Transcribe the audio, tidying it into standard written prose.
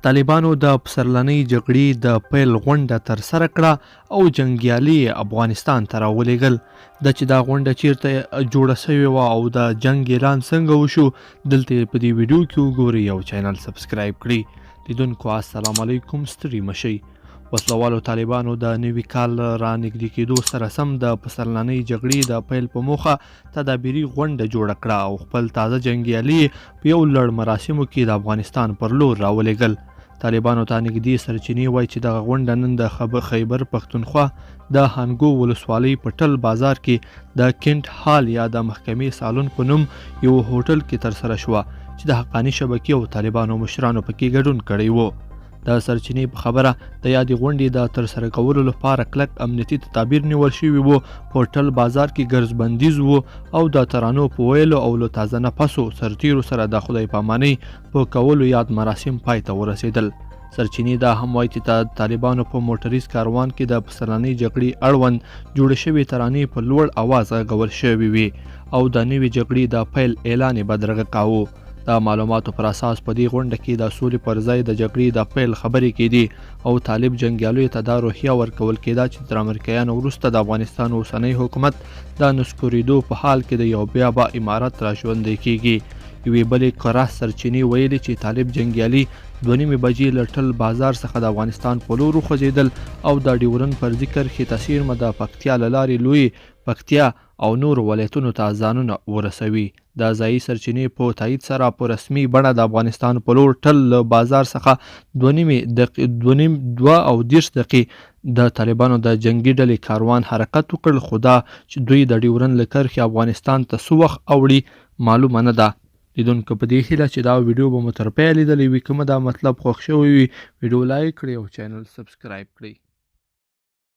طالبانو د پسرلنۍ جګړې د پیل غونډه ترسره کړه او جنګیالي یې افغانستان ته راولېږل. دا چې دا غونډه چیرته جوړه شوې وه او د جنګ اعلان څنګه وشو، دلته یې په دې ویډیو کې وګورئ او چینل سبسکرایب کړئ. لیدونکو السلام علیکم، ستړي مه شئ. وسلوالو طالبانو د نوي کال را نږدې کېدو سره سم د پسرلنۍ جګړې د پیل په موخه تدابیري غونډه جوړه کړه او خپل تازه جنګیالي یې په یو لړ مراسمو کې د افغانستان پر لور راولېږل. طالبانو ته نږدې سرچینې وایي چې دغه غونډه نن د خیبر پښتونخوا د هانګو ولسوالۍ په ټل بازار کې د کینټ هال یا د محکمې سالون په نوم یو هوټل کې ترسره شوه چې د حقاني شبکې او طالبانو مشرانو پکې ګډون کړی وو. د سرچینې په خبره د یادې غونډې د ترسره کولو لپاره کلک امنیتي تدابیر نیول شوي وو، په ټل بازار کې ګرځبندیز وو او د ترانو په ویلو او له تازه نفسو سرتیرو سره د خدای پامانۍ په کولو یاد مراسم پای ته ورسېدل. سرچینې دا هم وایي چې د طالبانو په موټریز کاروان کې د پسرلنۍ جګړې اړوند جوړې شوې ترانې په لوړ اواز غږول شوې وې او د نوې جګړې د پیل اعلان یې بدرګه کاوه. د معلوماتو پر اساس په دې غونډه کې د سولې پر ځای د جګړې د پیل خبرې کېدې او طالب جنګیالیو ته دا روحیه ورکول کېده چې تر امریکایانو وروسته د افغانستان اوسنی حکومت د نسکورېدو په حال کې دی او بیا به امارت را ژوندی کېږي. یوې بلې کره سرچینې ویلي چې طالب جنګیالي 2:30 بجې له ټل بازار څخه د افغانستان په لور وخوځېدل او د ډیورن فرضي کرښې ته څېرمه د پکتیا له لارې لویې پکتیا او نورو ولایتونو ته ځانونه ورسوي. د ځايي سرچینې په تایید سره په رسمي بڼه د افغانستان په لور ټل له بازار څخه 2:30 دقیقې 2:32 دقیقې د طالبانو د جنګي ډلې کاروان حرکت وکړ، خو دا چې دوی د ډیورن له کرښې افغانستان ته څه وخت اوړي معلومه نه ده. لیدونکو په دې هیله چې دا ویډیو به مو تر پایه لیدلې وي، که مو دا مطلب خوښ شوی وي ویډیو لایک کړئ او چینل سبسکرایب کړئ.